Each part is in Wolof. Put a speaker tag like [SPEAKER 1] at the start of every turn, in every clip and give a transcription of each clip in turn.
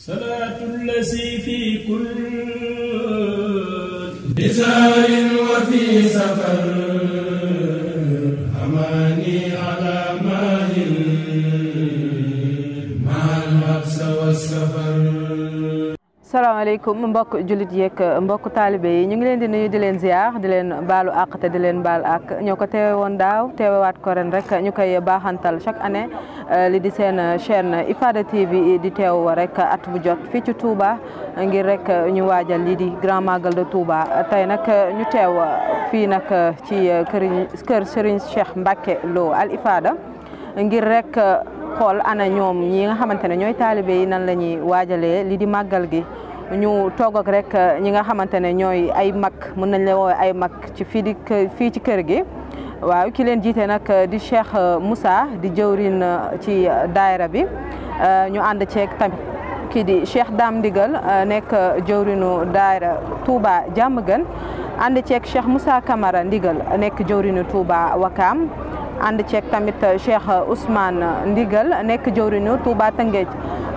[SPEAKER 1] salaatu llazi fi kulli bisaarin wa fi safar amaani ala maahin maal mabsa wa safar.
[SPEAKER 2] salaamaaleykum mbokk jullit yeeg mbokk taalibe yi ñu ngi leen di nuyu di leen ziar di leen baalu àq te di leen baal àq ñoo ko teewe woon daaw teewewaat ko ren rek ñu koy baaxantal chaque année li di seen chaîne Ifada TV di teew rek at bu jot fii ci Touba ngir rek ñu waajal lii di Grand Magal de Touba tey nag ñu teew fii nag ci kër Serigne Cheikh Mbacké Lo Al Ifada ngir rek xool ana ñoom ñi nga xamante ne ñooy taalibe yi nan la ñuy waajalee lii di màggal gi ñu toog ak rek ñi nga xamante ne ñooy ay mag mën nañ la woowe ay mag ci fii ci kër gi waaw ki leen jiite nag di Cheikh Moussa di jëwrin ci daayira bi ñu ànd ceeg tamit kii di Cheikh Dame Ndigal nekk jëwrinu daayira Touba Diamaguène ànd ceeg Cheikh Moussa Camara Ndigal nekk jëwrinu Touba Wakam ànd ceeg tamit Cheikh Ousmane Ndigal nekk jëwrinu Touba Tëngéej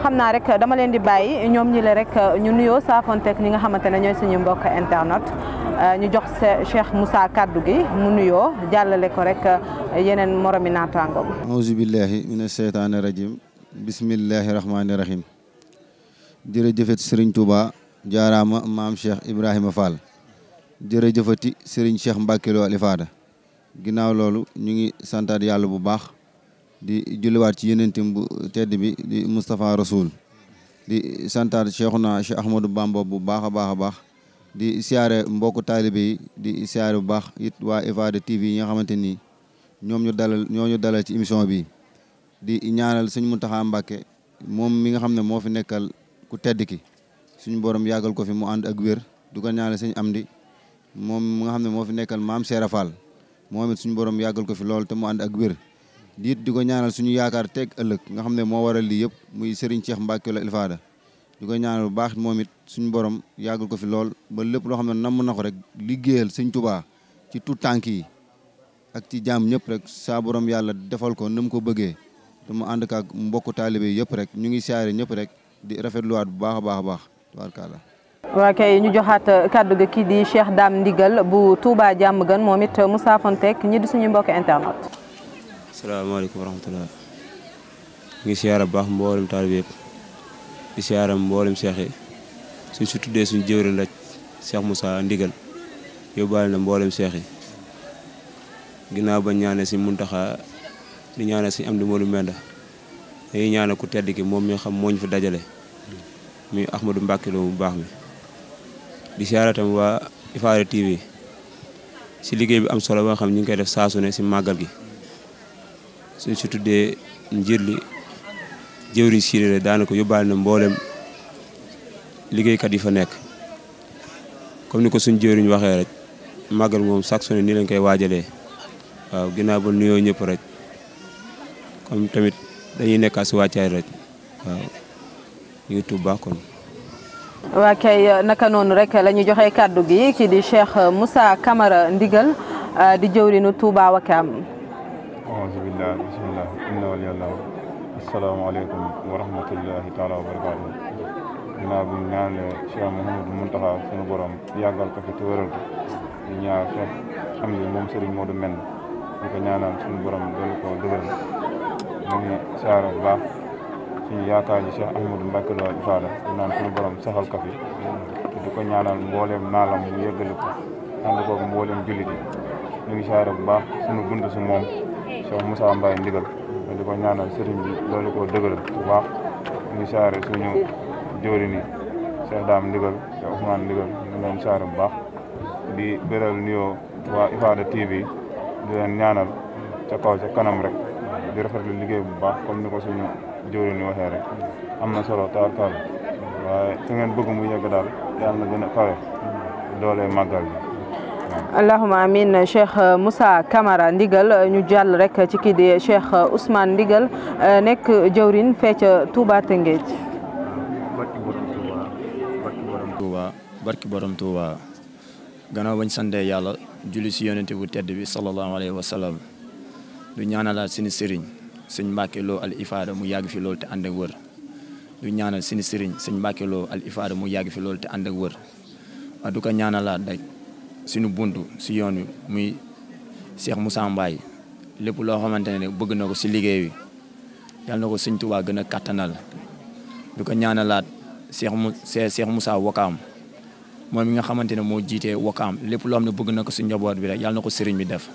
[SPEAKER 2] xam naa rek dama leen di bàyyi ñoom ñi le rek ñu nuyoo saafonteeg ñi nga xamante ne ñooy suñu mbokk internet ñu jox Cheikh Moussa kaddu gi mu nuyoo jàllale ko rek yeneen moromi naataangoom.
[SPEAKER 3] auzu billahi mina sheytaani rajim bismillahi rahmaani rahim jërëjëfet Serigne Touba jaaraama maam Cheikh Ibrahima Fall jërëjëfati Serigne Cheikh Mbacké Lo Al Ifada ginnaaw loolu ñu ngi santaat yàlla bu baax di julliwaat ci yenentim bu tedd bi di Moustapha Rasoul di santaat Cheikhuna Cheikh Ahmadou Bamba bu baax a baax a baax di siyaare mbokku taalibe yi di siyaare bu baax it waa Ifada TV yi nga xamante ni ñoo ñu dalal ci émission bi di ñaanal Sëñ Mountakha Mbacké moom mi nga xam ne moo fi nekkal ku tedd ki suñu borom yàggal ko fi mu ànd ak wér du ko ñaanal Sëñ Amdi moom mi nga xam ne moo fi nekkal maam Seera Fall moom it suñu borom yàggal ko fi lool te mu ànd ak wér di ko ñaanal suñu yaakaar teg ëllëg nga xam ne moo waral lii yëpp muy Serigne Cheikh Mbacké Lo Al Ifada di ko ñaanal bu baax moom it suñu borom yàggal ko fi lool ba lépp loo xam ne namm na ko rek liggéeyal Sëñ Touba ci tout tànk yi ak ci jaam ñëpp rek saa borom yàlla defal ko na mu ko bëggee te mu ànd ak mbokku taalibe yëpp rek ñu ngi siyaare ñëpp rek di rafetluwaat bu baax a baax a baax tabaarkalla.
[SPEAKER 2] waa kay ñu joxaat kaddu gi kii di Cheikh Dame Ndigal bu Touba Diamaguène moom it Moussa Fontek ñi di suñu mbokk internet.
[SPEAKER 4] asalaamaaleykum wa rahmatulah. ñu ngi siyaara bu baax mboolem taalibe yëpp di siyaara mboolem Cheikh yi suñ si tuddee suñu jëwriñ la Cheikh Moussa Ndigal yóbbaale na mboolem Cheikh yi ginnaaw ba ñaanee si Mountakha di ñaanee si Amdi Modou Menda dañuy ñaanal ku tedd ki moom mi xam moo ñu fi dajale muy Ahmadou Mbacké Lo bu baax mi. di siyaare tam waa Ifada TV si liggéey bi am solo ba nga xam ñu ngi koy def saa su ne si màggal gi suñ si tuddee njiit li jëwriñ siiré daanaka yóbbaale na mboolem liggéeykat yi fa nekk comme ni ko suñ jëwriñ waxee rek màggal moom chaque su ne nii lañ koy waajalee waaw ginnaaw ba nuyoo ñëpp rek comme tamit dañuy nekkaat si wàccaay rek waaw ñu ngi tuub baax kon.
[SPEAKER 2] waa kay naka noonu rek la ñu joxe kaddu gi kii di Cheikh Moussa Camara Ndigal di jëwrinu Touba Wakam.
[SPEAKER 5] auzu billah bismillah inna waliyallah asalaamaaleykum wa rahmatullahi taala wa barakaatu. ginnaaw bi ñu ñaanalee Cheikh Mouhamadou Mountakha suñu borom yàggal ko fi te wéral ko di ñaar Cheikh Amdi moom Serigne Modou Mend di ko ñaanal suñu borom doolu ko dëgëral ñu ngi siyaare bu baax suñu yaakaar ji Cheikh Ahmadou Mbacké Lo Al Ifada di naan suñu borom saxal ko fi te di ko ñaanal mbooleem naalam mu yëggale ko ànd koog mbooleem jullit yi ñu ngi siyaare bu baax suñu bunt si moom Cheikh Moussa Mbaye Ndigal di ko ñaanal sëriñ bi loolu ko dëgëral bu baax ñu ngi siyaare suñu jëwriñ yi Cheikh Dame Ndigal Cheikh Ousmane Ndigal ñu leen siyaare bu baax di beral nuyoo waa Ifada TV di leen ñaanal ca kaw ca kanam rek di rafetlu liggéey bu baax comme ni ko suñu jëwriñ yi waxee rek am na solo taal waaye fi ngeen bëgg mu yegg daal yàlla na gën a kawe doole màggal bi.
[SPEAKER 2] allahumma amin Cheikh Moussa Camara Ndigal ñu jàll rek ci kii di Cheikh Ousmane Ndigal nekk jëwriñ fee ca Touba Tëngéej.
[SPEAKER 6] barki borom Touba gannaaw bañ santee yàlla julli si yonente bu tedd bi sallallahu alayhi wa sallam du ñaanalaat suñu sëriñ sëñ Mbacké Lo Al Ifada mu yàgg fi loolu te ànd ak wër du ñaanal suñu sëriñ sëñ Mbacke Lo al Ifada mu yàgg fi loolu te ànd ak wër du ko ñaanalaat rek suñu buntu si yoon wi muy Cheikh Moussa Mbaye lépp loo xamante ne bëgg na ko si liggéey wi yàlla na ko sëñ Tuubaa gën a kattanal du ko ñaanalaat Cheikh Moussa Wakaam moom mi nga xamante ne moo jiitee Wakaam lépp loo xam ne bëgg na ko si njaboot bi rek yàlla na ko sëriñ bi def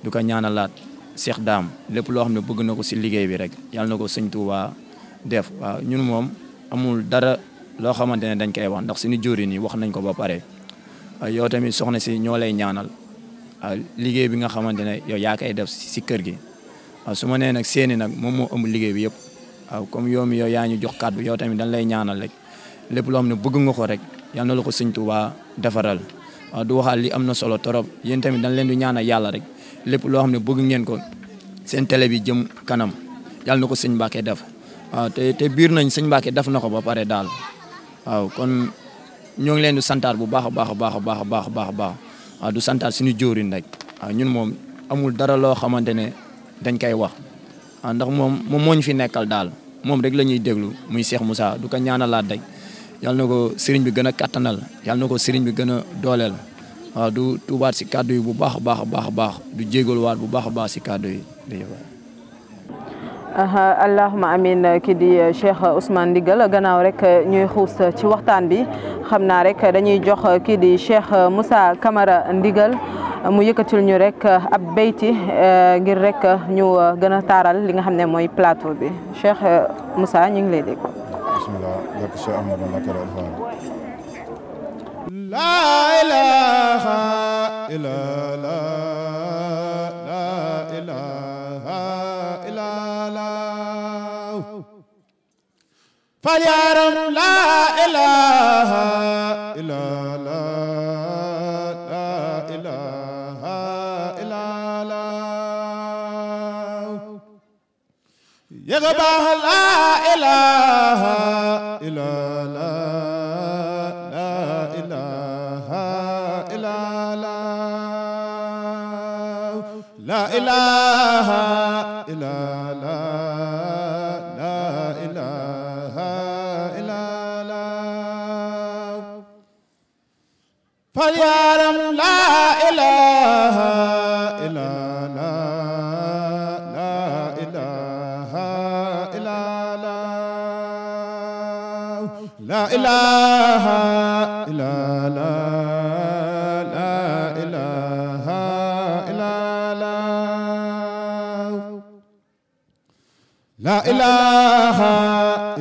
[SPEAKER 6] du ko ñaanalaat Cheikh Daam lépp loo xam ne bëgg na ko si liggéey bi rek yàlla na ko sëñ Tuubaa def waaw ñun moom amul dara loo xamante ne dañ koy wax ndax suñu jóori nii wax nañ ko ba pare yow tamit soxna si ñoo lay ñaanal liggéey bi nga xamante ne yow yaa koy def si kër gi su ma nee nag seeni nag moom moo ëmb liggéey bi yëpp waaw comme yow mi yow yaa ñu jox kàddu yow tamit dañ lay ñaanal rek lépp loo xam ne bëgg nga ko rek yal na la ko sëñ Tuubaa defaral waaw du waxaal li am na solo torop yéen tamit dañ leen di ñaanal yàlla rek lépp loo xam ne bëgg ngeen ko seen télé bi jëm kanam yàlla na ko sëñ Mbacke def waaw te biir nañ sëñ Mbacke def na ko ba pare daal waaw kon ñoo ngi leen di santaat bu baax a baax a baax a baax a baax a baax a baax waaw du santaat suñu jóorin rek waaw ñun moom amul dara loo xamante ne dañ koy wax waaw ndax moom moo ñu fi nekkal daal moom rek la ñuy déglu muy Cheikh Moussa du ko ñaanalaat rek yàlla na ko sëriñ bi gën a kattanal yàlla na ko sëriñ bi gën a dooleel waaw du tuubaat si kàddu yi bu baax a baax a baax a baax du jégaluwaat bu baax a baax si kàddu yi.
[SPEAKER 2] allahuma amin ki di Cheikh Ousmane Ndigal gannaaw rek ñuy xuus ci waxtaan bi xam naa rek dañuy jox kii di Cheikh Moussa Camara Ndigal mu yëkkatil ñu rek ab bayti ngir rek ñu gën a taaral li nga xam ne mooy plateau bi Cheikh Moussa ñu ngi lay dégg.
[SPEAKER 5] bismillah barke Cheikh Ahmadou Mbacké Alfaan
[SPEAKER 1] la ilaha illallah la ilaha illallah fal yaram la ilaha illallah la ilaha illallah yagba la ilaha illallah la ilaha illallah la ilaha illallah fal yaram la ilaha illallah la ilaha illallah la ilaha illallah la ilaha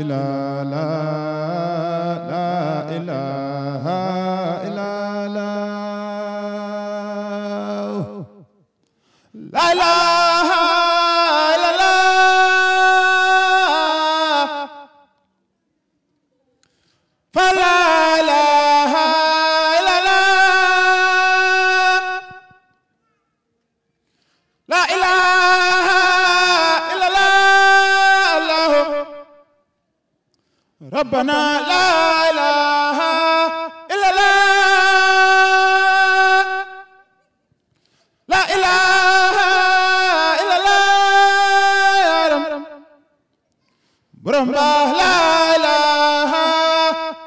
[SPEAKER 1] illallah la ilaha illallah la ilaha illallah fa la ilaha illallah la ilaha ربنا لا إله إلا الله لا إله إلا الله يا رب برم لا إله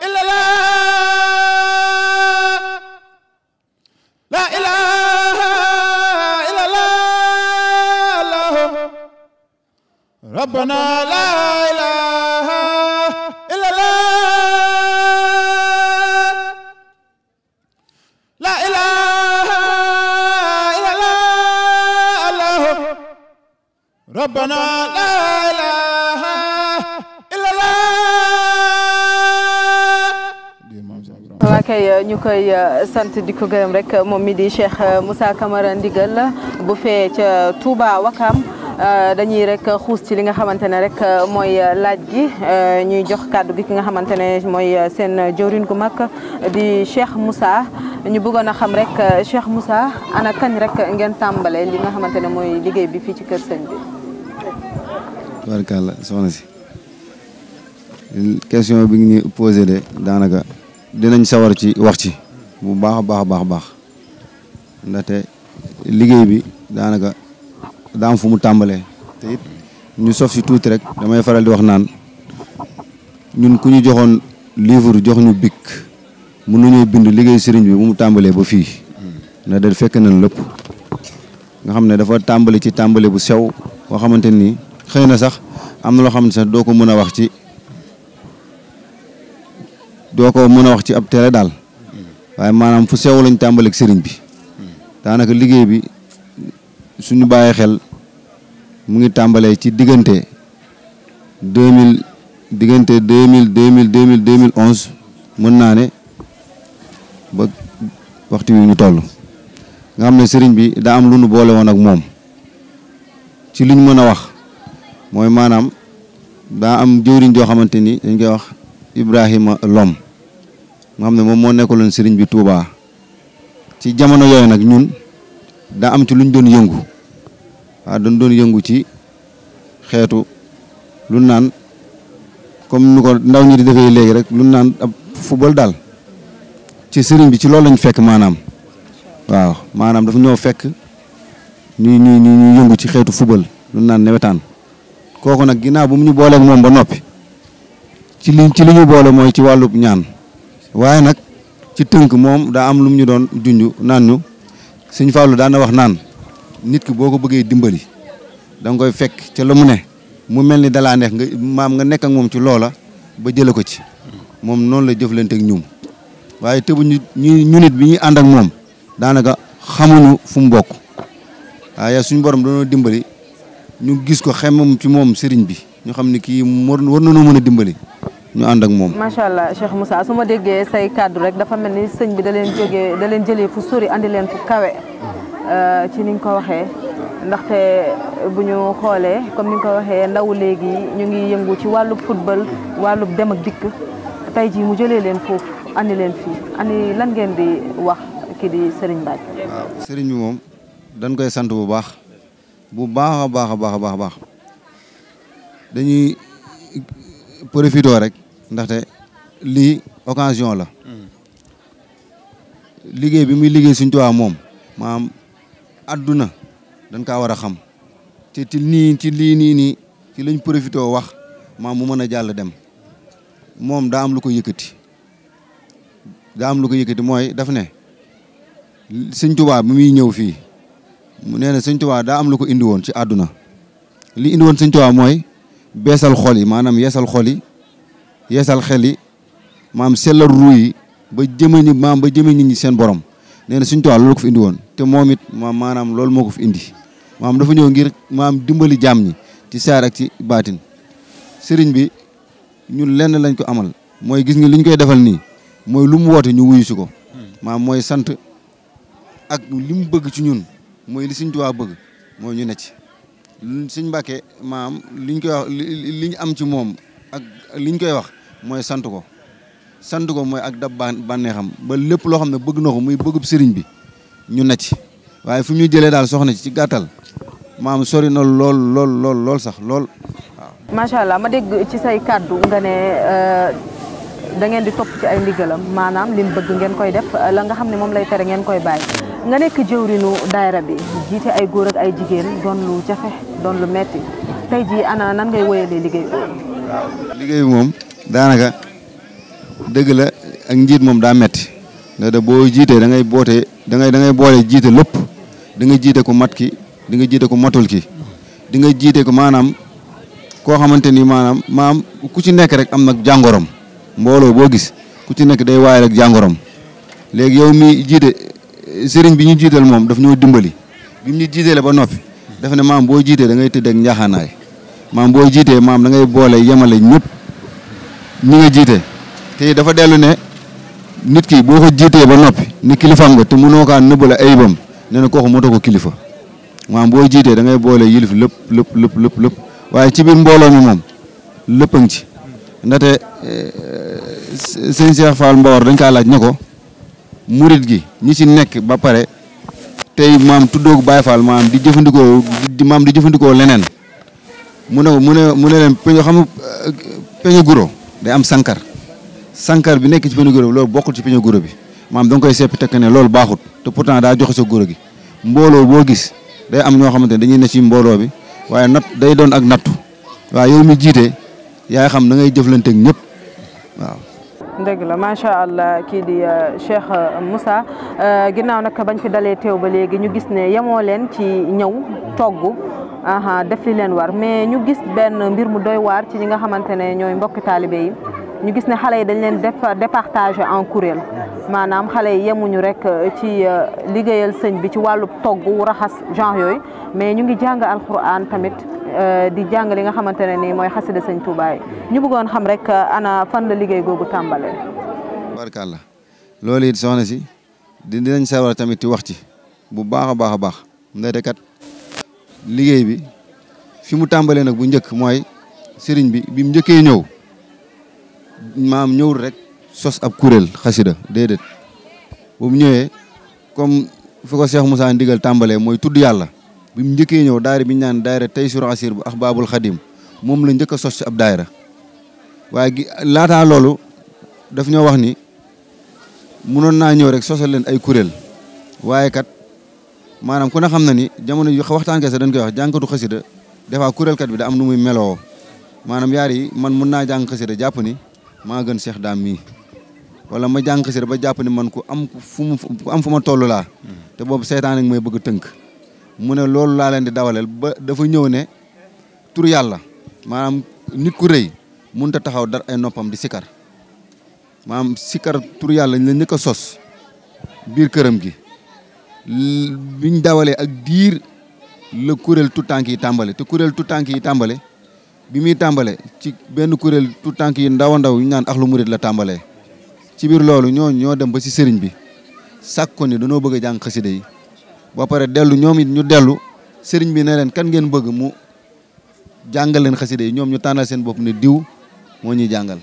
[SPEAKER 1] إلا الله لا إله إلا الله ربنا لا إله ربنا لا إله إلا الله
[SPEAKER 2] waa kay ñu koy sant di ko gërëm rek moom mi di Cheikh Moussa Camara Ndigal bu fee ca Touba Wakam dañuy rek xuus ci li nga xamante ne rek mooy laaj gi ñuy jox kàddu gi ki nga xamante ne mooy seen jawrin gu mag di Cheikh Moussa ñu bëggoon a xam rek Cheikh Moussa ana kañ rek ngeen tàmbale li nga xamante ne mooy liggéey bi fii ci kër sëñ bi.
[SPEAKER 3] Tubaarkàlla soxna si question bi ngi ñu posé de daanaka dinañ sawar ci wax ci bu baax a baax a baax a baax ndaxte liggéey bi daanaka daam fu mu tàmbalee te it ñu sof si tuuti rek damay faral di wax naan ñun ku ñu joxoon livre jox ñu bic mën nañoo bind liggéey sëriñ bi bu mu tàmbalee ba fii na del fekk nañ lépp nga xam ne dafa tàmbali ci tàmbali bu sew boo xamante ni xëy na sax am na loo xamante sax doo ko mën a wax ci ab télé daal waaye maanaam fu sew lañ tàmbali ak sëriñ bi daanaka liggéey bi suñu bàyyi xel mu ngi tàmbalee ci diggante 2011 mën naa ne ba waxtu wi ñu toll nga xam ne sëriñ bi daa am lu nu boole woon ak moom ci liñ mën a wax mooy maanaam daa am jëwriñ joo xamante ni dañ koy wax Ibrahima Lom nga xam ne moom moo nekkaloon sëriñ bi Touba ci jamono yooyu nag ñun daa am ci luñ doon yëngu waaw dañ doon yëngu ci xeetu lu naan comme nu ko ndaw ñi di defee léegi rek lu naan ab football daal ci sëriñ bi ci loolu lañ fekk maanaam waaw maanaam dafa ñëw fekk ñu yëngu ci xeetu football lu naan nawetaan kooku nag ginnaaw bu mu ñu booleeg moom ba noppi ci li ñu boole mooy ci wàllub ñaan waaye nag ci tënk moom daa am lu mu ñu doon junj naan ñu Sëñ Fallu daan na wax naan nit ki boo ko bëggee dimbali da nga koy fekk ca la mu ne mu mel ni dalaa neex nga nekk ak moom ci loola ba jële ko ci moom noonu la jëflante ak ñum waaye tëbu ñu nit bi ñuy ànd ak moom daanaka xamuñu fu mu bokk waaye suñu borom dañoo dimbali ñu gis ko xemam ci moom sëriñ bi ñu xam ne kii war nañoo mën a dimbali ñu ànd ak moom.
[SPEAKER 2] macha allah Cheikh Moussa su ma déggee say kàddu rek dafa mel ni sëñ bi da leen jëlee fu sori andi leen fu kawe ci ni nga ko waxee ndaxte bu ñu xoolee comme ni nga ko waxee ndaw léegi ñu ngi yëngu ci wàllu football wàllu dem ak dikk tey jii mu jëlee leen foofu andi leen fii lan ngeen di wax kii di Serigne Mbacke.
[SPEAKER 3] waaw Serigne bi moom dañ koy sant bu baax a baax dañuy profité rek ndaxte lii occasion la liggéey bi muy liggéey suñ tuwaa moom maanaam adduna dañ kaa war a xam te ci lii nii ci lañ profité wax maam mu mën a jàll dem moom daa am lu ko yëkkati mooy daf ne sëñ Tuubaa bi muy ñëw fii mu nee na sëñ Tuubaa daa am lu ko indi woon ci àdduna li indi woon sëñ Tuubaa mooy beesal xol yi maanaam yeesal xol yi yeesal xel yi maam sellal ruu yi ba jëme nit ñi seen borom nee na sëñ Tuubaa loolu ko fi indi woon te moom it maanaam loolu moo ko fi indi maam dafa ñëw ngir maam dimbali jaam ñi ci saar ak ci baatin sëriñ bi ñun lenn lañ ko amal mooy gis nga li ñu koy defal nii mooy lu mu woote ñu wuyu si ko maam mooy sant ak li mu bëgg ci ñun mooy li sëñ Tuubaa bëgg mooy ñu ne ci sëñ Mbàkke maam liñ koy wax li ñu am ci moom ak liñ koy wax mooy sant ko mooy ak dab bànneexam ba lépp loo xam ne bëgg na ko muy bëggub sëriñ bi ñu ne ci waaye fu ñu jëlee daal soxna ci gàttal maam sori na lool sax lool waaw.
[SPEAKER 2] macha allah ma dégg ci say kàddu nga ne da ngeen di topp ci ay ndigalam maanaam li mu bëgg ngeen koy def la nga xam ne moom lay tere ngeen koy bàyyi nga nekk jëwrinu daayira bi jiite ay góor ak ay jigéen doon lu jafe doon lu metti tey jii ana nan ngay wéyalee liggéey boobu.
[SPEAKER 3] waaw liggéey bi moom daanaka dëgg la ak njiit moom daa metti nga de boo jiitee da ngay boole jiite lépp di nga jiite ko mat ki di nga jiite ko matul ki di nga jiite ko maanaam koo xamante ni maanaam ku ci nekk rek am nag jàngoroom mbooloo boo gis ku ci nekk day waaye rek jàngoroom léegi yow mi jiite sëriñ bi ñu jiital moom daf ñoo dimbali bi mu ñu jiiteele ba noppi daf ne maam boo jiitee da ngay tëdd ak njaaxaanaay maam boo jiitee maam da ngay boole yemale ñëpp ñi nga jiite te dafa dellu ne nit ki boo ko jiitee ba noppi ni kilifaam nga te mënoo kaa nëbbale ayibam nee na kooku moto ko kilifa maam boo jiitee da ngay boole yilif lépp waaye ci biir mbooloo mi moom lépp a ngi ci ndaxte sëñ Cheikh Fall Mbawar dañ kaa laaj ne ko murit gi ñi ci nekk ba pare tey maam tuddoo Baye Fall maam di jëfandikoo leneen mu ne leen peñu guro day am sankar bi nekk ci peñu guro bi loolu bokkul ci peñu guro bi maam da nga koy seppi tekk ne loolu baaxut te pourtant daa joxe sa guro gi mbooloo boo gis day am ñoo xamante ne dañuy ne ci mbooloo bi waaye day doon ak nattu waaye yow mi jiite yaay xam da ngay jëflante ak ñëpp waaw.
[SPEAKER 2] dëgg la macha allah kii di Cheikh Moussa ginnaaw nag bañ fi dalee teew ba léegi ñu gis ne yemoo leen ci ñëw togg def li leen war mais ñu gis benn mbir mu doy waar ci ñi nga xamante ne ñooy mbokki taalibe yi ñu gis ne xale yi dañ leen départagé en kuréel maanaam xale yi yemuñu rek ci liggéeyal sëñ bi ci wàllu togg raxas genre yooyu mais ñu ngi jàng alxuraan tamit di jàng li nga xamante ne ni mooy xasida sëñ Touba yi ñu bëggoon xam rek ana fan la liggéey googu tàmbalee.
[SPEAKER 3] barkalla loolu it soxna si dinañ sawar tamit ci wax ci bu baax a baax a baax ndaxte kat liggéey bi fi mu tàmbalee nag bu njëkk mooy sëriñ bi mu njëkkee ñëw maam ñëwul rek sos ab kuréel xasida déedéet bu mu ñëwee comme fi ko Cheikh Moussa ndigal tàmbalee mooy tudd yàlla bi mu njëkkee ñëw daayira bi ñu naan daayira Taysir Asir bu Ahbabul Xadim moom la njëkk a sos ci ab daayira waaye laataa loolu daf ñoo wax ni mënoon naa ñëw rek sosal leen ay kuréel waaye kat maanaam ku ne xam na ni jamono yu waxtaan kese dañ koy wax jànkatu xasida des fois kuréelkat bi da am nu muy meloo maanaam yaar yi man mun naa jàng xasida jàpp ni maa gën Cheikh Dame mii wala ma jàng xasida ba jàpp ni man ku am fu ma toll laa te boobu seytaan ak mooy bëgg tënk mu ne loolu laa leen di dawaleel ba dafa ñëw ne tur yàlla maanaam nit ku rëy mënut a taxaw dar ay noppam di sikar maanaam sikar tur yàlla la njëkk a sos biir këram gi biñ dawalee ak diir la kuréel tutànk yi tàmbale te kuréel tutànk yi tàmbale bi muy tàmbale ci benn kuréel tutànk yi ndaw a ndaw ñu naan Axlu Murid la tàmbalee ci biir loolu ñoo dem ba si sëriñ bi sàkk ko ni dañoo bëgg a jàng xasida yi ba pare dellu ñoom it ñu dellu sëriñ bi ne leen kan ngeen bëgg mu jàngal leen xasida yi ñoom ñu tànnal seen bopp ne diw moo ñuy jàngal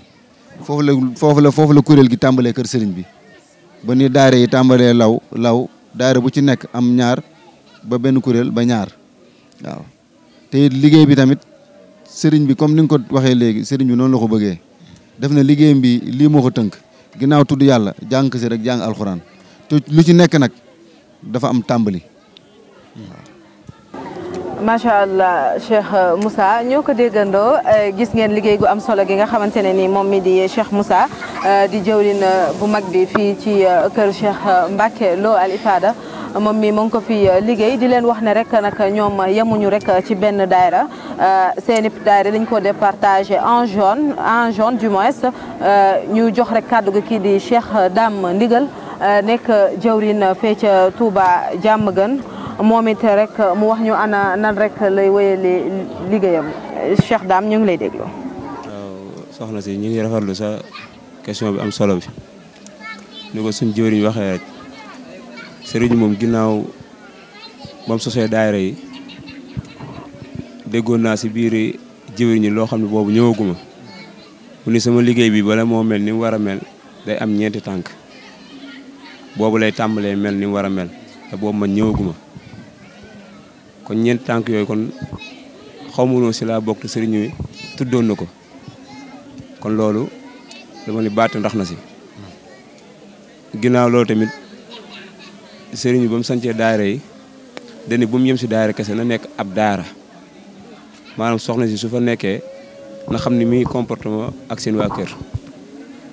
[SPEAKER 3] foofu la kuréel gi tàmbalee kër sëriñ bi ba ni daayira yi tàmbalee law daayira bu ci nekk am ñaar ba benn kuréel ba ñaar waaw te liggéey bi tamit sëriñ bi comme ni nga ko waxee léegi sëriñ bi noonu la ko bëggee def na liggéeyam bi lii moo ko tënk ginnaaw tudd yàlla jàng xasida rek jàng alxuraan te lu ci nekk nag dafa am tàmbali
[SPEAKER 2] macha allah Cheikh Moussa ñoo ko déggandoo gis ngeen liggéey gu am solo gi nga xamante ne ni moom mi di Cheikh Moussa di jëwriñ bu mag bi fii ci kër Cheikh Mbacke Lo Al Ifada moom mi mu ngi ko fi liggéey di leen wax ne rek nag ñoom yemuñu rek ci benn daayra seeni daayra dañ ko départagé en jaune du moins ñu jox rek kàddu gi kii di Cheikh Dame Ndigal nekk jëwriñ fee ca Touba Diamaguène moom it rek mu wax ñu ana nan rek lay wéyale liggéeyam Cheikh Dame ñu ngi lay déglu.
[SPEAKER 4] waaw soxna si ñu ngi rafetlu sa question bi am solo bi ni ko suñ jëwriñ waxee rek sëriñ moom ginnaaw bam sosee daayira yi déggoon naa si biir jëwriñ ñi loo xam ne boobu ñëwaguma mu ni sama liggéey bi bala moo mel ni mu war a mel day am ñeenti tànk boobu lay tàmbalee mel ni mu war a mel te boobu man ñëwaguma kon ñeenti tànk yooyu kon xawma si laa bokk te sëriñ wi tuddoon na ko kon loolu dama ni baatu ndax na si ginnaaw loolu tamit sëriñ bi ba mu sancee daayira yi dañu bu mu yem si daayira kese na nekk ab daara maanaam soxna si su fa nekkee na xam ni muy comportement ak seen waa kër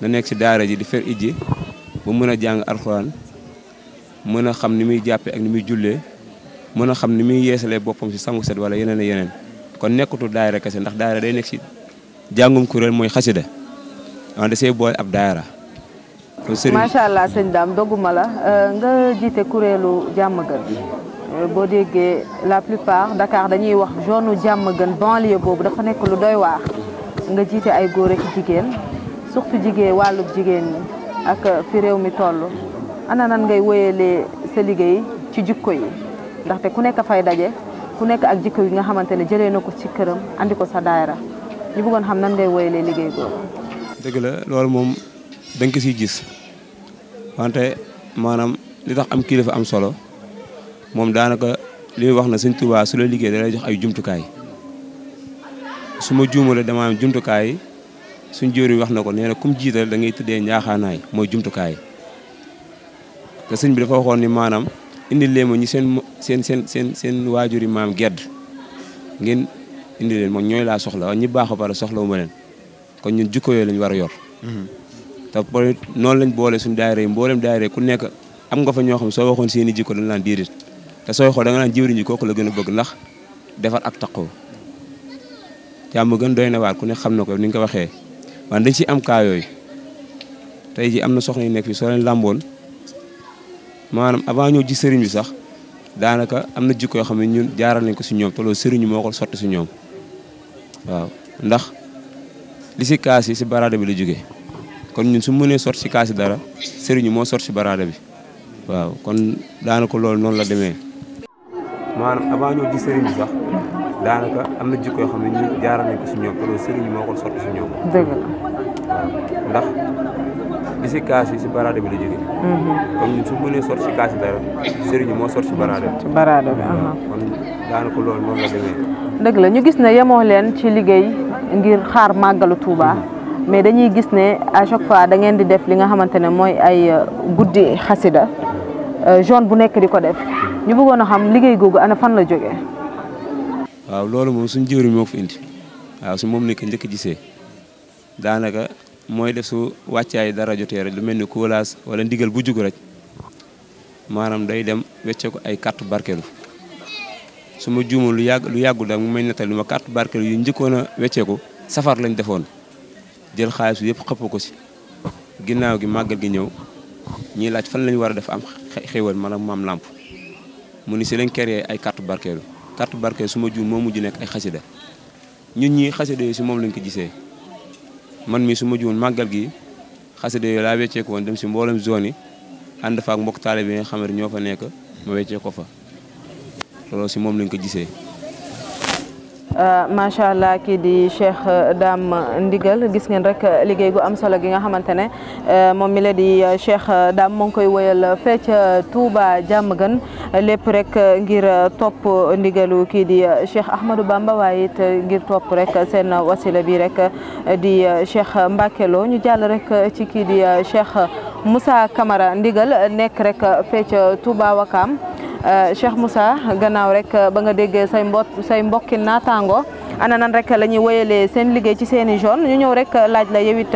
[SPEAKER 4] na nekk si daara ji di fer ijji ba mën a jàng alxuraan mën a xam ni muy jàppee ak ni muy jullee mën a xam ni muy yeesalee boppam si sangu set wala yeneen ak yeneen kon nekkatul daayira kese ndax daayira day nekk si jàngum kuréel mooy xasida waaw da see boole ab daayira.
[SPEAKER 2] macha allah sëñ Dame dogguma la nga jiite kuréelu Diamaguène boo déggee la plupart Dakar dañuy wax zone Diamaguène banlieue boobu dafa nekk lu doy waar nga jiite ay góor ak jigéen surtout wàllub jigéen ñi ak fi réew mi toll ana nan ngay wéyalee sa liggéey ci jikko yi ndaxte ku nekk fay daje ku nekk ak jikko yi nga xamante ne jëlee na ko ci këram andi ko sa daayira ñu bëggoon xam nan ngay wéyalee liggéey boobu.
[SPEAKER 4] dëgg la loolu moom da nga ko siy gis wante maanaam li tax am kilifa am solo moom daanaka li muy wax na Sëñ Tuubaa su la liggéey da lay jox ay jumtukaay su ma juumalee dama am jumtukaay suñ jóori wax na ko nee na kum jiital da ngay tuddee njaaxaanaay mooy jumtukaay te sëñ bi dafa waxoon ni maanaam indi leen ma ñi seen waajur yi maam gedd ngeen indi leen moom ñooy laa soxla waaye ñi baax a pare soxla wu ma leen kon ñun jikko yooyu lañ war a yor te noonu lañ boole suñu daayira yi mboolem daayira ku nekk am nga fa ñoo xam soo waxoon seen i jikko dañ naan diirit te sooy xool da nga naan jiwriñ ji kooku la gën a bëgg ndax defar ak taqoo jàmm gën doy na waar ku ne xam na ko ni nga ko waxee waaye dañ ci am kaa yooyu tey ji am na soxna yu nekk fii soo leen làmboon maanaam avant ñoo ji sëriñ bi sax daanaka am na jikko yoo xam ne ñun jaaral nañ ko si ñoom te loolu sëriñ moo ko sotti si ñoom waaw ndax li si kaas yi si baraada bi la jógee kon ñun su mënee sotti si kaas yi dara sëriñ moo sotti si baraada bi waaw kon daanaka loolu noonu la demee maanaam avant ñoo ji sëriñ bi sax daanaka am na jikko yoo xam ne ñun jaaral nañ ko si ñoom te loolu sëriñ moo ko sotti si ñoom.
[SPEAKER 2] dëgg la
[SPEAKER 4] waaw ndax li si kaas yi si baraada bi la jógee. comme ñun su mënee sotti si kaas yi dara sëriñ moo sotti si baraada bi.
[SPEAKER 2] ci baraada bi.
[SPEAKER 4] kon daanaka loolu noonu la demee.
[SPEAKER 2] dëgg la ñu gis ne yemoo leen ci liggéey ngir xaar màggalu Touba mais dañuy gis ne à chaque fois da ngeen di def li nga xamante ne mooy ay guddi xasida zone bu nekk di ko def ñu bëggoon a xam liggéey googu ana fan la jógee.
[SPEAKER 4] waaw loolu moom suñu jëwriñ moo ko fi indi waaw su moom nekk njëkk gisee daanaka mooy def su wàccaay dara jotee rek lu mel ni kóolaas wala ndigal bu jug rek maanaam day dem wecce ko ay carte barkeelu su ma juumoon lu yàggul daal mu may nettal li ma carte barkeelu yu njëkkoon a wecce ko safar lañ defoon jël xaalis bi yëpp xëpp ko si ginnaaw gi màggal gi ñëw ñiy laaj fan lañu war a def am xéwal maanaam maam làmp mu ni si lañ créé ay carte barkeelu carte barkeelu su ma juum moo mujj nekk ay xasida ñun ñii xasida yooyu si moom lañ ko gisee man mii su ma juum màggal gi xasida yooyu laa weccee ko woon dem si mboolem zone yi ànd fa ak mbokk taale bi nga xam ne ñoo fa nekk ma weccee ko fa loolu si moom lañ ko gisee.
[SPEAKER 2] macha allah kii di Cheikh Dame Ndigal gis ngeen rek liggéey gu am solo gi nga xamante ne moom mi la di Cheikh Dame moo ngi koy woyal fee ca Touba Diamaguène lépp rek ngir topp ndigalu kii di Cheikh Ahmadou Bamba waaye it ngir topp rek seen wasila bi rek di Cheikh Mbacké Lo ñu jàll rek ci kii di Cheikh Moussa Camara Ndigal nekk rek fee ca Touba Wakam Cheikh Moussa gannaaw rek ba nga déggee say mbokki naataango ana nan rek la ñuy wéyalee seen liggéey ci seeni zone ñu ñëw rek laaj la yow it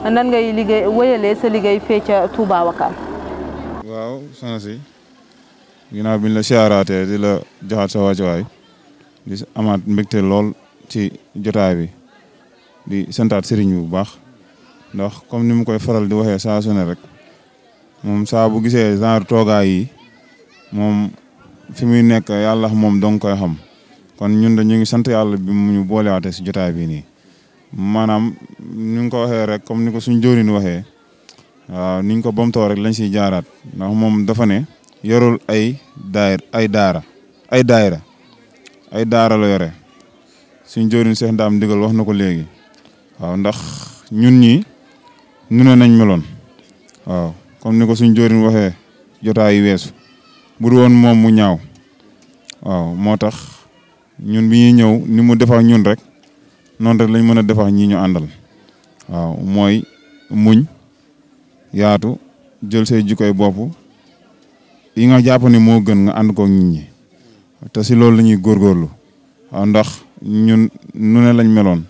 [SPEAKER 2] nan ngay liggéey wéyalee sa liggéey fee ca Touba Wakam.
[SPEAKER 5] waaw soxna si ginnaaw bi ñu la siyaaraatee di la joxaat sa wàccuwaay di amaat mbégte lool ci jotaay bi di santaat sëriñ bi bu baax ndax comme ni mu koy faral di waxee saa su ne rek moom saa bu gisee genre toogaay yi moom fi muy nekk yàlla moom dong koy xam kon ñun de ñu ngi sant yàlla bi mu ñu boolewaatee si jotaay bi nii maanaam ñu ngi ko waxee rek comme ni ko suñ jëwriñ waxee waaw niñ ko bomtoo rek lañ siy jaaraat ndax moom dafa ne yorul ay daara la yore suñ jëwriñ Cheikh Dame Ndigal wax na ko léegi waaw ndax ñun ñi nu ne nañ meloon waaw comme ni ko suñ jëwriñ waxee jotaay yi weesu bur woon moom mu ñaaw waaw moo tax ñun bi ñuy ñëw ni mu defax ñun rek noonu rek lañ mën a defax ñi ñu àndal waaw mooy muñ yaatu jël say jikkoy bopp yi nga jàpp ne moo gën nga ànd ko nit ñi te si loolu la ñuy góorgóorlu waaw ndax ñun nu ne lañ meloon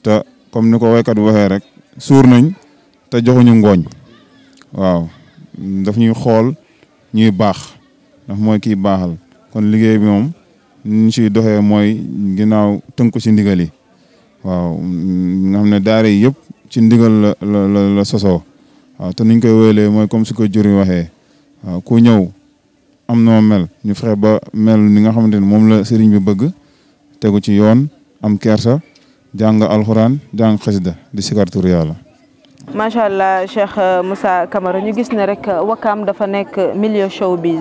[SPEAKER 5] te comme ni ko waykat bi waxee rek suur nañ te joxuñu ngooñ waaw daf ñuy xool ñuy baax ndax mooy kii baaxal kon liggéey bi moom ñu siy doxee mooy ginnaaw tënku si ndigal yi waaw nga xam ne daara yi yëpp ci ndigal la sosoo waaw te niñ koy wéyalee mooy comme si ko juri waxee waaw ku ñëw am noo mel ñu fexe ba mel ni nga xamante ne moom la sëriñ bi bëgg tegu ci yoon am kersa jàng alxuraan jàng xasida di sikar tur yàlla.
[SPEAKER 2] macha allah Cheikh Moussa Camara ñu gis ne rek Wakam dafa nekk milieu showbiz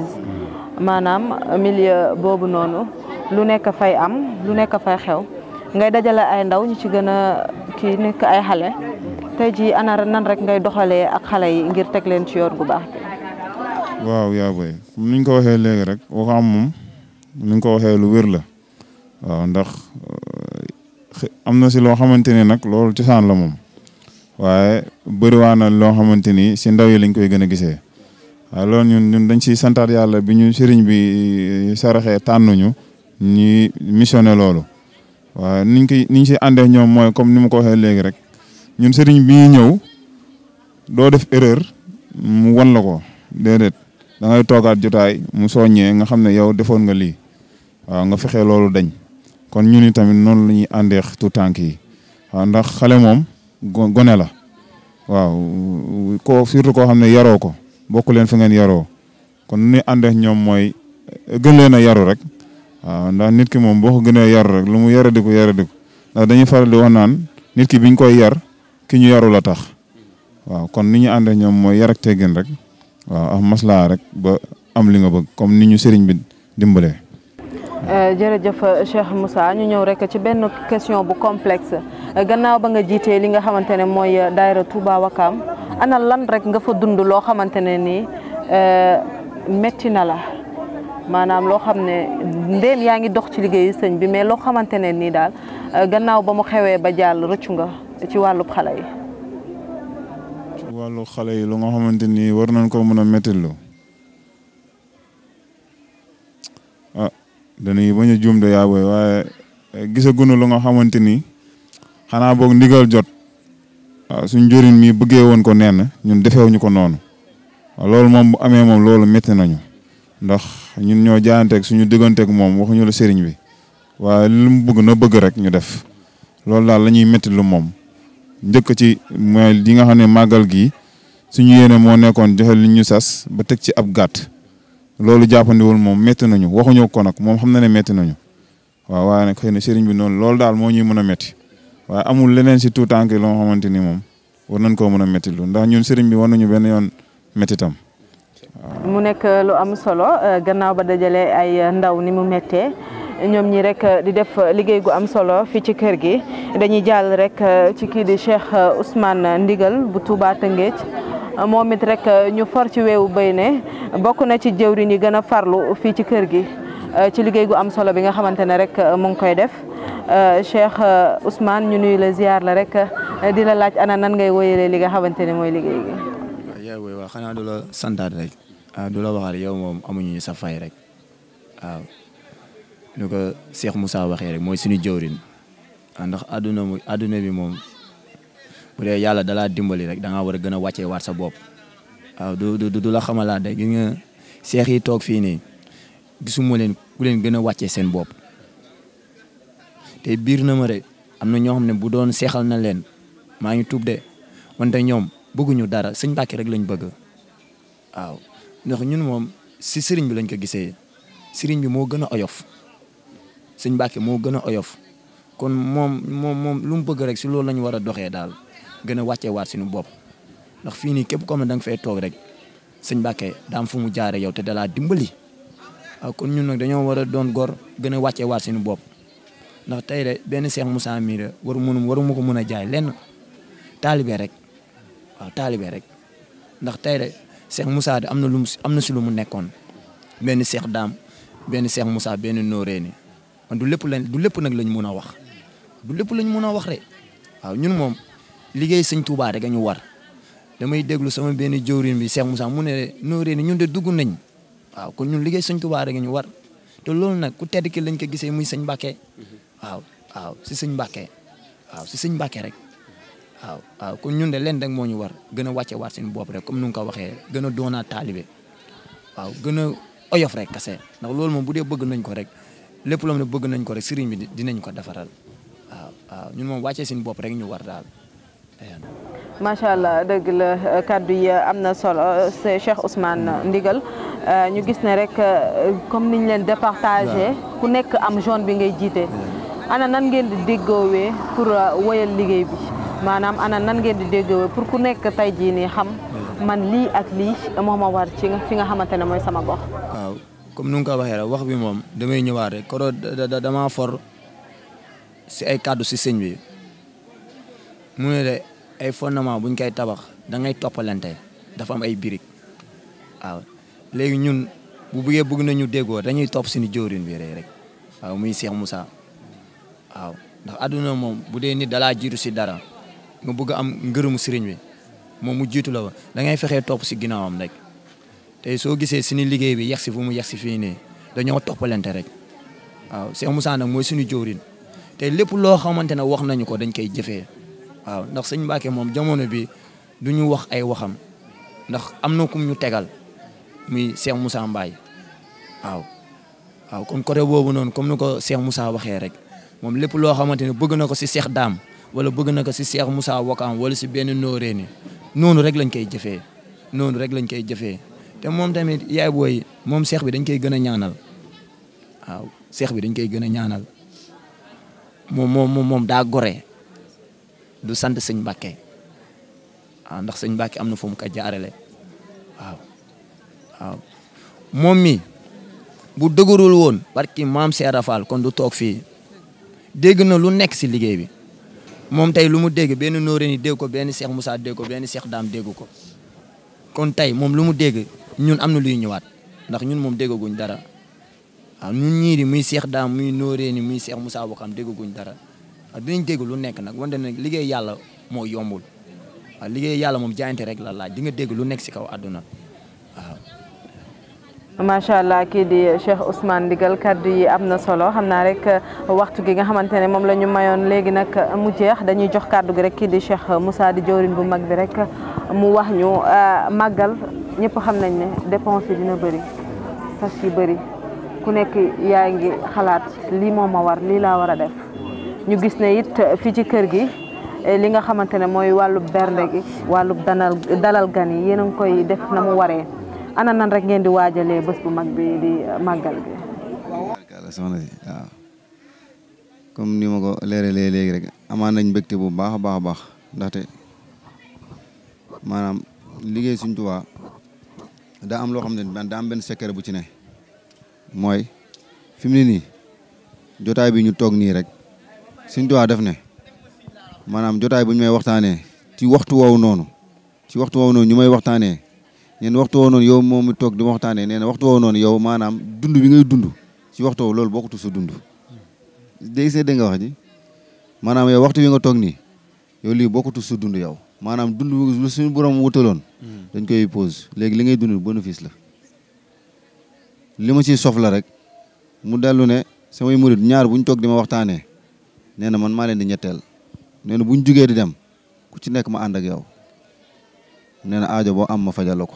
[SPEAKER 2] maanaam milieu boobu noonu lu nekk fay am lu nekk fay xew ngay dajale ay ndaw ñu ci gën a kii nekk ay xale tey jii ana nan rek ngay doxalee ak xale yi ngir teg leen ci yoon gu baax bi.
[SPEAKER 5] waaw yaa boy comme ni ñu ko waxee léegi rek Wakam moom ni ñu ko waxee lu wér la waaw ndax am na si loo xamante ni nag loolu cosaan la moom waaye bëriwaa na loo xamante ni si ndaw yi lañ koy gën a gisee waaw loolu ñun dañ siy santaat yàlla bi ñu sëriñ bi saraxee tànnuñu ñuy missionné loolu waaw niñ si àndee ñoom mooy comme ni ma ko waxee léegi rek ñun sëriñ bi ñëw doo def erreur mu wan la ko déedéet da ngay toogaat jotaay mu soññee nga xam ne yow defoon nga lii waaw nga fexe loolu dañ kon ñun tamit noonu la ñuy àndeex tu tànk yi waaw ndax xale moom gone la waaw ko surtout koo xam ne yaroo ko bokk leen fi ngeen yaroo kon nu ñuy àndeex ñoom mooy gën leen a yaru rek waaw ndax nit ki moom boo ko gënee yaru rek lu mu yaradiku ndax dañuy faral di wax naan nit ki biñ koy yar ki ñu yaru la tax waaw kon ni ñu àndeex ñoom mooy yar ak teggin rek waaw ak maslaa rek ba am li nga bëgg comme ni ñu sëriñ bi dimbalee.
[SPEAKER 2] jërëjëf Cheikh Moussa ñu ñëw rek ci benn question bu complexe gannaaw ba nga jiitee li nga xamante ne mooy daayira Touba Wakam ana lan rek nga fa dund loo xamante ne nii metti na la maanaam loo xam ne ndéem yaa ngi dox ci liggéeyu sëñ bi mais loo xamante ne nii daal gannaaw ba mu xewee ba jàll rëccu nga ci wàllub xale yi.
[SPEAKER 5] ci wàllu xale yi lu nga xamante ni war nañ ko mën a méttilu dañuy bañ a juum de yaa booy waaye gisagunu lu nga xamante ni xanaa boog ndigal jot suñ njëriñ mi bëggee woon ko nenn ñun defeewuñu ko noonu loolu moom bu amee moom loolu métti nañu ndax ñun ñoo jaayanteeg suñu digganteeg moom waxuñu la sëriñ bi waaye lu mu bëgg na bëgg rek ñu def loolu daal la ñuy métti lu moom njëkk ci mooy li nga xam ne màggal gi suñu yéene moo nekkoon joxe li ñu sas ba teg ci ab gàtt loolu jàppandiwul moom métti nañu waxuñu ko nag moom xam na ne métti nañu waaw waaye nag xëy na sëriñ bi noonu loolu daal moo ñuy mën a métti waaye amul leneen si tuutànk loo xamante ni moom war nañ koo mën a métti lu ndax ñun sëriñ bi war nañu benn yoon méttitam waaw.
[SPEAKER 2] mu nekk lu am solo gannaaw ba dajale ay ndaw ni mu méttee ñoom ñi rek di def liggéey gu am solo fii ci kër gi dañuy jàll rek ci kii di Cheikh Ousmane Ndigal bu Touba Tëngéej moom it rek ñu for ci weewu béy ne bokk na ci jëwriñ yi gën a farlu fii ci kër gi ci liggéey gu am solo bi nga xamante ne rek mu ngi koy def Cheikh Ousmane ñu nuyu la ziar la rek di la laaj ana nan ngay wéyalee li nga xamante ne mooy liggéey gi.
[SPEAKER 6] waaw yow booy wax xanaa du la santaat rek du la waxal yow moom amuñu sa fay rek waaw lu ko Cheikh Moussa waxee rek mooy suñu jëwriñ ndax adduna bi moom. bu dee yàlla dalaa dimbali rek da ngaa war a gën a wàccee waat sa bopp waaw du la xamalaat de gis nga seex yi toog fii nii gisuma leen ku leen gën a wàccee seen bopp te biir na ma de am na ñoo xam ne bu doon seexal na leen maa ngi tuub de wante ñoom bëgguñu dara sëñ Mbàkke rek lañ bëgg waaw ndax ñun moom si sëriñ bi lañ ko gisee sëriñ bi moo gën a oyof sëñ Mbàkke moo gën a oyof kon moom lu mu bëgg rek si loolu lañu war a doxee daal gën a wàccee waat suñu bopp ndax fii nii képp comme da nga fay toog rek sëñ Mbàkke daam fu mu jaare yow te dalaa dimbali waaw kon ñun nag dañoo war a doon gor gën a wàccee waat suñu bopp ndax tey de benn Cheikh Moussa mii de waruma ko mën a jaay lenn taalibe rek waaw taalibe rek ndax tey de Cheikh Moussa de am na si lu mu nekkoon benn Cheikh Daam benn Cheikh Moussa benn Nooreeni man du lépp nag lañ mën a wax du lépp lañ mën a wax rek waaw ñun moom liggéey sëñ Touba rek a ñu war damay déglu sama benn jëwriñ bi Cheikh Moussa mu ne Nooreeni ñun de dugg nañ waaw kon ñun liggéey sëñ Touba rek a ñu war te loolu nag ku tedd ki lañ ko gisee muy sëñ Mbàkke waaw si sëñ Mbàkke si sëñ Mbàkke rek waaw kon ñun de leen rek moo ñu war gën a wàcce waat suñu bopp rek comme nu nga ko waxee gën a doonaat taalibe waaw gën a oyof rek kase ndax loolu moom bu dee bëgg nañ ko rek lépp loo xam ne bëgg nañ ko rek sëriñ bi dinañ ko defaral waaw ñun moom wàccee suñu bopp rek ñu war daal.
[SPEAKER 2] macha allah dëgg la kaddu yi am na solo c'est Cheikh Ousmane Ndigal ñu gis ne rek comme niñ leen départagé ku nekk am zone bi ngay jiite ana nan ngeen di déggoowee pour woyal liggéey bi maanaam ana nan ngeen di déggoowee pour ku nekk tey jii nii xam man lii ak lii moo ma war ci fi nga xamante ne mooy sama gox.
[SPEAKER 6] waaw comme nu nga ko waxee rek wax bi moom damay ñëwaat rek koro dama for si ay kaddu si sëñ bi mu ne de ay fondement buñ koy tabax da ngay toppalante dafa am ay birig waaw léegi ñun bu bëgg nañu déggoo dañuy topp suñu jëwriñ bi rek waaw muy Cheikh Moussa waaw ndax àdduna moom bu dee nit dalaa jiitu si dara nga bëgg am ngërëmu sëriñ bi moom mu jiitu la da ngay fexee topp si ginnaawam rek te soo gisee suñu liggéey bi yegsi fu mu yegsi fii nii dañoo toppalante rek waaw Cheikh Moussa nag mooy suñu jëwriñ te lépp loo xamante ne wax nañu ko dañ koy jëfee waaw ndax sëñ Mbacke moom jamono bi du ñu wax ay waxam ndax am na kum ñu tegal muy Cheikh Moussa Mbaye waaw comme côté boobu noonu comme ni ko Cheikh Moussa waxee rek moom lépp loo xamante ne bëgg na ko si Cheikh Dame wala bëgg na ko si Cheikh Moussa Wakaam wala si benn nóoreeni noonu rek lañ koy jëfee noonu rek lañ koy jëfee te moom tamit yaay booy moom Cheikh bi dañ koy gën a ñaanal waaw Cheikh bi dañ koy gën a ñaanal moom daa gore du sant sëñ Mbacke waaw ndax sëñ Mbacke am na fu mu ko jaarale waaw moom mi bu dëgërul woon barki maam Seera Fall kon du toog fii dégg na lu nekk si liggéey bi moom tey lu mu dégg benn nóoréni dégg ko benn Cheikh Moussa dégg ko benn Cheikh Dame dégg ko kon tey moom lu mu dégg ñun am na luy ñëwaat ndax ñun moom déggaguñ dara waaw ñun ñii di muy Cheikh Dame muy nóoréni muy Cheikh Moussa Wakaam déggaguñ dara waaw dinañ dégg lu nekk nag wante nag liggéey yàlla moo yombul waaw liggéey yàlla moom jaayante rek la laaj di nga dégg lu nekk si kaw àdduna waaw.
[SPEAKER 2] macha allah kii di Cheikh Ousmane Ndigal kaddu yi am na solo xam naa rek waxtu gi nga xamante ne moom la ñu mayoon léegi nag mu jeex dañuy jox kaddu gi rek kii di Cheikh Moussa di jawriñ bu mag bi rek mu wax ñu màggal ñëpp xam nañ ne dépense yi dina bëri fas yi bëri ku nekk yaa ngi xalaat lii moo ma war lii laa war a def ñu gis ne it fii ci kër gi li nga xamante ne mooy wàllu bernde gi wàllu dalal gan yi yéen a ngi koy def na mu waree. ana nan rek ngeen di waajalee bés bu mag bi di màggal bi.
[SPEAKER 3] soxna si waaw comme ni ma ko leeralee léegi rek amaan nañ mbégte bu baax a baax a baax ndaxte maanaam liggéey Sëñ Tuubaa daa am loo xam ne daa am benn secret bu ci ne mooy fi mu ne nii jotaay bi ñu toog nii rek Sëñ Tuubaa def ne maanaam jotaay bu ñu may waxtaanee ci waxtu woowu noonu ñu may waxtaanee. neen waxtu woo noonu yow moom mi toog di waxtaanee nee na waxtu woo noonu yow maanaam dund bi ngay dund ci waxtu woo loolu bokkatu sa dund dégg nga wax ji maanaam yow waxtu wi nga toog nii yow lii bokkatu sa dund yow maanaam dund lu suñu borom wutaloon dañ koy pause léegi li ngay dund bénéfice la li ma ciy sof la rek mu dellu ne samay murid ñaar buñ toog di ma waxtaanee nee na man maa leen di ñetteel nee na buñ jugee di dem ku ci nekk ma ànd ak yow nee na aajo boo am ma fajal ko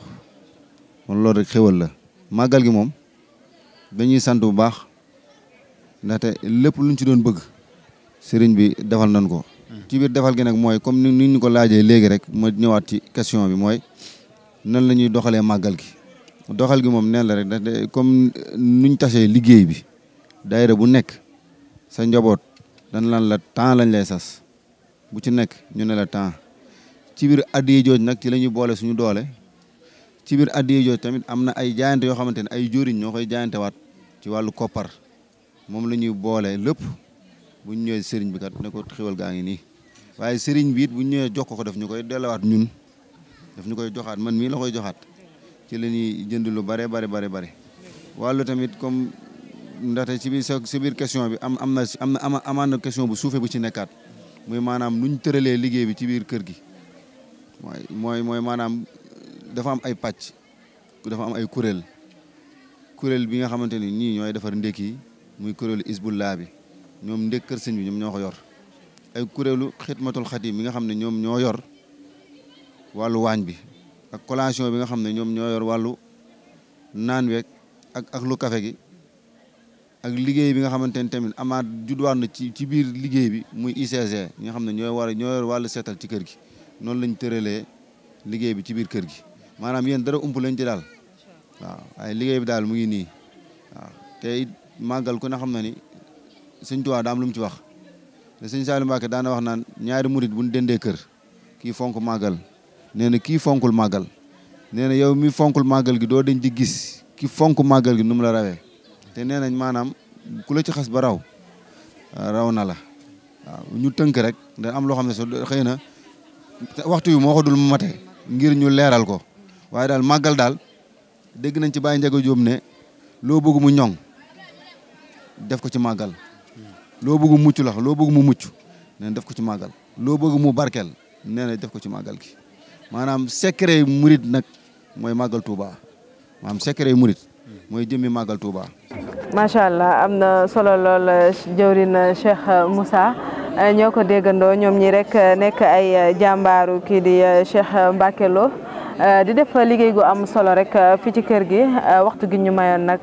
[SPEAKER 3] kon loolu rek xéwal la màggal gi moom dañuy sant bu baax ndaxte lépp luñ ci doon bëgg sëriñ bi defal nañ ko ci biir defal gi nag mooy comme ni ñu ko laajee léegi rek ma ñëwaat ci question bi mooy nan la ñuy doxalee màggal gi doxal gi moom neen la rek ndaxte comme nuñ tasee liggéey bi daayira bu nekk sa njaboot dan lan la temps lañ lay sas bu ci nekk ñu ne la temps ci biir addiye jooj nag ci la ñuy boole suñu doole ci biir addiye jooj tamit am na ay jaayante yoo xamante ne ay jóriñ ñoo koy jaayante waat ci wàllu koppar moom la ñuy boole lépp bu ñu ñëwee sëriñ bi kat ne ko xéwal gaa ngi nii waaye sëriñ bi it bu ñu ñëwee jox ko daf ñu koy delluwaat ñun daf ñu koy joxaat man mii la koy joxaat ci la ñuy jënd lu bare wàllu tamit comme ndaxte ci biir question bi amaan na question bu suufee bu ci nekkaat muy maanaam nuñ tëralee liggéey bi ci biir kër gi mooy maanaam dafa am ay pàcc dafa am ay kuréel bi nga xamante ni ñii ñooy defar ndékki yi muy kuréelu Hizbullah bi ñoom ndékk kër sëñ bi ñoom ñoo ko yor ay kuréelu Xidmatul Xadim bi nga xam ne ñoom ñoo yor wàllu waañ bi ak collation bi nga xam ne ñoom ñoo yor wàllu naan week ak lu café gi ak liggéey bi nga xamante ni tamit amaat judduwaat na ci biir liggéey bi muy ICG ñi nga xam ne ñoo yor wàllu seetal ci kër gi noonu lañ tëralee liggéey bi ci biir kër gi maanaam yéen dara ump lañ ci daal waaw ay liggéey bi daal mu ngi nii waaw te màggal ku ne xam na ni Sëñ Tuubaa daam lu mu ci wax te Sëñ Saliou Mbacké daana wax naan ñaari murit bu ñu dendee kër kii fonk màggal nee na kii fonkul màggal nee na yow mi fonkul màggal gi doo dañ di gis ki fonk màggal gi nu mu la rawee te nee nañ maanaam ku la ci xas ba raw na la waaw ñu tënk rek da am loo xam ne so xëy na waxtu wi moo ko dul mate ngir ñu leeral ko waaye daal màggal daal dégg nañ ci Baye Ndiaga Diop ne loo bëgg mu ñoŋ def ko ci màggal loo bëgg mucc la loo bëgg mu mucc nee na def ko ci màggal loo bëgg mu barkeel nee na def ko ci màggal gi maanaam secret murit nag mooy màggal Touba maanaam secret murit mooy jëmmi màggal Touba.
[SPEAKER 2] macha allah am na solo lool jëwrin Cheikh Moussa ñoo ko déggandoo ñoom ñi rek nekk ay jàmbaaru kii di Cheikh Mbacké Lo di def liggéey gu am solo rek fii ci kër gi waxtu gi ñu mayoon nag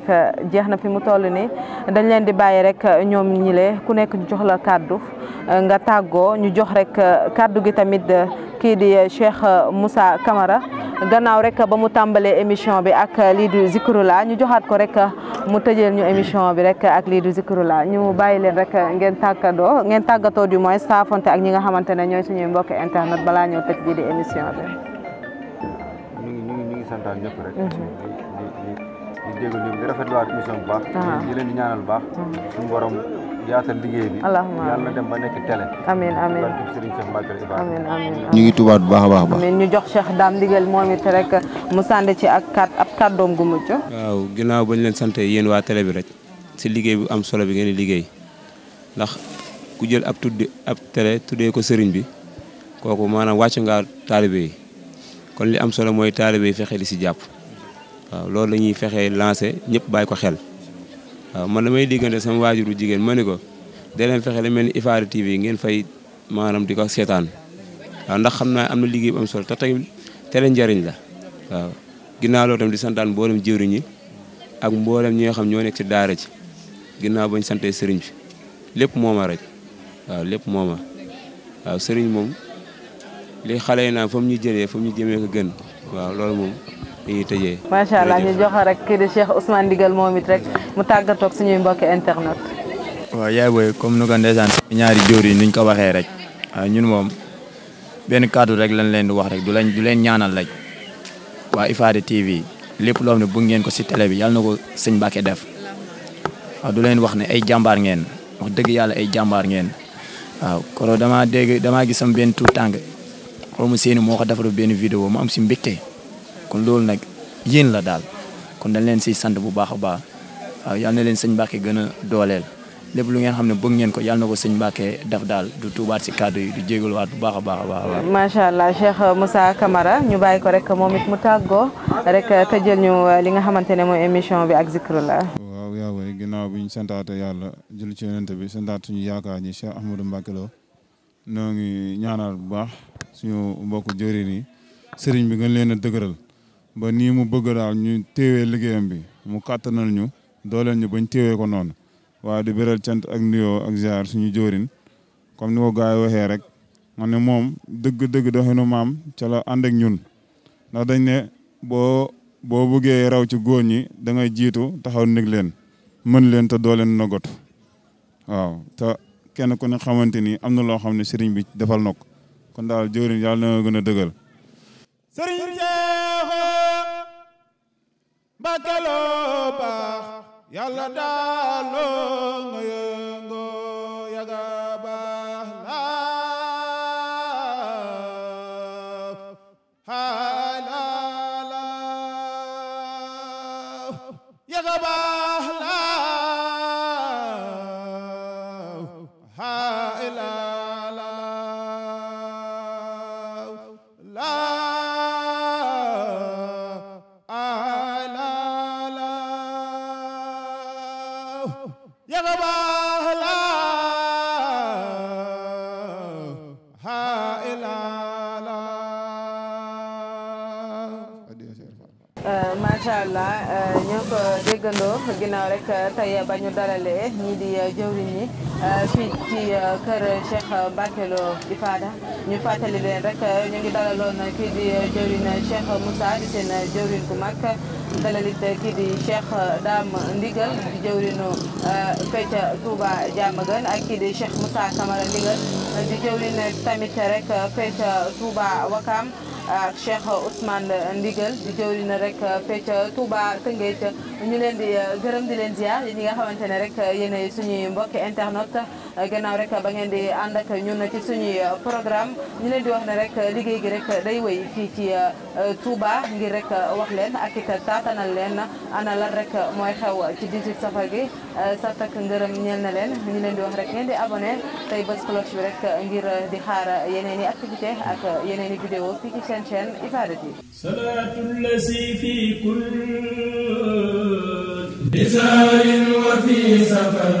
[SPEAKER 2] jeex na fi mu toll nii dañ leen di bàyyi rek ñoom ñile ku nekk ñu jox la kàddu nga tàggoo ñu jox rek kàddu gi tamit kii di Cheikh Moussa Camara gannaaw rek ba mu tàmbalee émission bi ak lii du Zikrullah ñu joxaat ko rek mu tëjeel ñu émission bi rek ak lii du Zikrullah ñu bàyyi leen rek ngeen tàggatoo du moins saafonte ak ñi nga xamante ne ñooy suñuy mbokk internet balaa ñëw tëj bii di émission bi.
[SPEAKER 5] ñu ngi santaan ñëpp rek. di déglu ñu di rafetluwaat émission bu baax. di leen di ñaanal bu baax. suñu borom yaatal liggéey bi.
[SPEAKER 2] allahumma
[SPEAKER 5] yàlla na dem ba nekk télé.
[SPEAKER 2] amiin amiin
[SPEAKER 5] barke Serigne Cheikh Mbacké Lo.
[SPEAKER 2] amiin
[SPEAKER 3] ñu ngi tubaat bu baax a baax.
[SPEAKER 2] amiin ñu jox Cheikh Dame Ndigal moom it rek mu sànni ci ab kàddoom gu mujj.
[SPEAKER 4] waaw ginnaaw bañ leen sant yéen waa télé bi rek si liggéey bu am solo bi ngeen di liggéey ndax ku jël ab télé tuddee ko sëriñ bi kooku maanaam wàcc nga taalibe yi kon li am solo mooy taalibe yi fexe di si jàpp waaw loolu la ñuy fexe lancé ñëpp bàyyi ko xel waaw man damay diggante sama waajuru jigéen ma ni ko da leen fexe la mel ni Ifada TV ngeen fay maanaam di ko seetaan waaw ndax xam naa am na liggéey bu am solo te tey télé njariñ la waaw ginnaaw loolu tam di santaan mboolem jëwriñ ñi ak mboolem ñi nga xam ñoo nekk ci daara ci ginnaaw bañ santee sëriñ bi lépp mooma rek waaw lépp mooma waaw sëriñ moom li xale yi naan fa mu ñu jëlee fa mu ñu jëmee ko gën waaw loolu moom dañuy tëjee.
[SPEAKER 2] macha allah ñu jox rek kii di Cheikh Ousmane Ndigal moom it rek mu tàggatoo ak suñuy mbokki internet.
[SPEAKER 6] waaw yaay booy comme nu ko ndeysaan ñaari jóor yi nuñ ko waxee rek waaw ñun moom benn kàddu rek lañ leen di wax rek du leen ñaanal rek waa Ifada TV lépp loo xam ne bëgg ngeen ko si télé bi yàlla na ko sëñ Mbacké def waaw du leen wax ne ay jàmbaar ngeen wax dëgg yàlla ay jàmbaar ngeen waaw koro damaa gis sama benn tuut tànk xaw ma seeni moo ko defaru benn vidéo mu am si mbégte kon loolu nag yéen la daal kon dañ leen siy sant bu baax a baax waaw yal na leen sëñ Mbacké gën a dooleel lépp lu ngeen xam ne bëgg ngeen ko yal na ko sëñ Mbacké def daal du tuubaat si kàddu yi du jégaluwaat bu baax a baax a baax.
[SPEAKER 2] macha allah Cheikh Moussa Camara ñu bàyyi ko rek moom it mu tàggoo rek tëjël ñu li nga xamante ne mooy émission bi ak Zikrullah.
[SPEAKER 1] waaw yaa way ginnaaw bi ñu santaate yàlla jël ci yonent bi santaat suñu yaakaar ñi Cheikh Ahmadou Mbacké Lo noo ngi ñaanal bu baax suñu mbokku jëriñ yi sëriñ bi gën leen a dëgëral ba nii mu bëgg daal ñu téewee liggéeyam bi mu kàttanal ñu dooleel ñu bañ téewee ko noonu waaye di beral cant ak nuyoo ak ziar suñu jëriñ comme ni ko gars yi waxee rek man ne moom dëgg-dëgg doxinu maam ca la ànd ak ñun ndax dañ ne boo bëggee raw ci góor ñi da ngay jiitu taxaw nég leen mën leen te doo leen nogot waaw te kenn ku ne xamante ni am na loo xam ne sëriñ bi defal na ko kon daal jëwriñ yàlla na gën a dëggal sëriñ Seexu Mbacké Lo baax yàlla daal loo nga yëngoo yaga baax la yaga baax
[SPEAKER 2] macha allah ñoo ko déggandoo ginnaaw rek tey ba ñu dalalee ñii di jëwriñ ñi fii ci kër Cheikh Mbacké Lo Ifada ñu fàttali leen rek ñu ngi dalaloon kii di jëwriñ Cheikh Moussa di seen jëwriñ bu mag dalalit kii di Cheikh Dame Ndigal di jëwriñu fecca Touba Diamaguène ak kii di Cheikh Moussa Camara Ndigal di jëwriñ tamit rek fecca Touba Wakam ak Cheikh Ousmane Ndigal di jëwriñ rek fecca Touba Tëngéej ñu leen di gërëm di leen ziar ñi nga xamante ne rek yéen suñuy mbokki internet gannaaw rek ba ngeen di ànd ak ñun ci suñuy programme ñu leen di wax ne rek liggéey gi rek day wéy fii ci Touba ngir rek wax leen ak it taatanal leen ana lan rek mooy xew ci 18 safar gi sa takk ngërëm ñeel na leen ñu leen di wax rek ngeen di abonné tey bës cloche bi rek ngir di xaar yeneen i activité ak yeneen i vidéo fii ci seen chaîne Ifada TV.
[SPEAKER 7] salaatul lazi fi kull bisaarin wa fi safar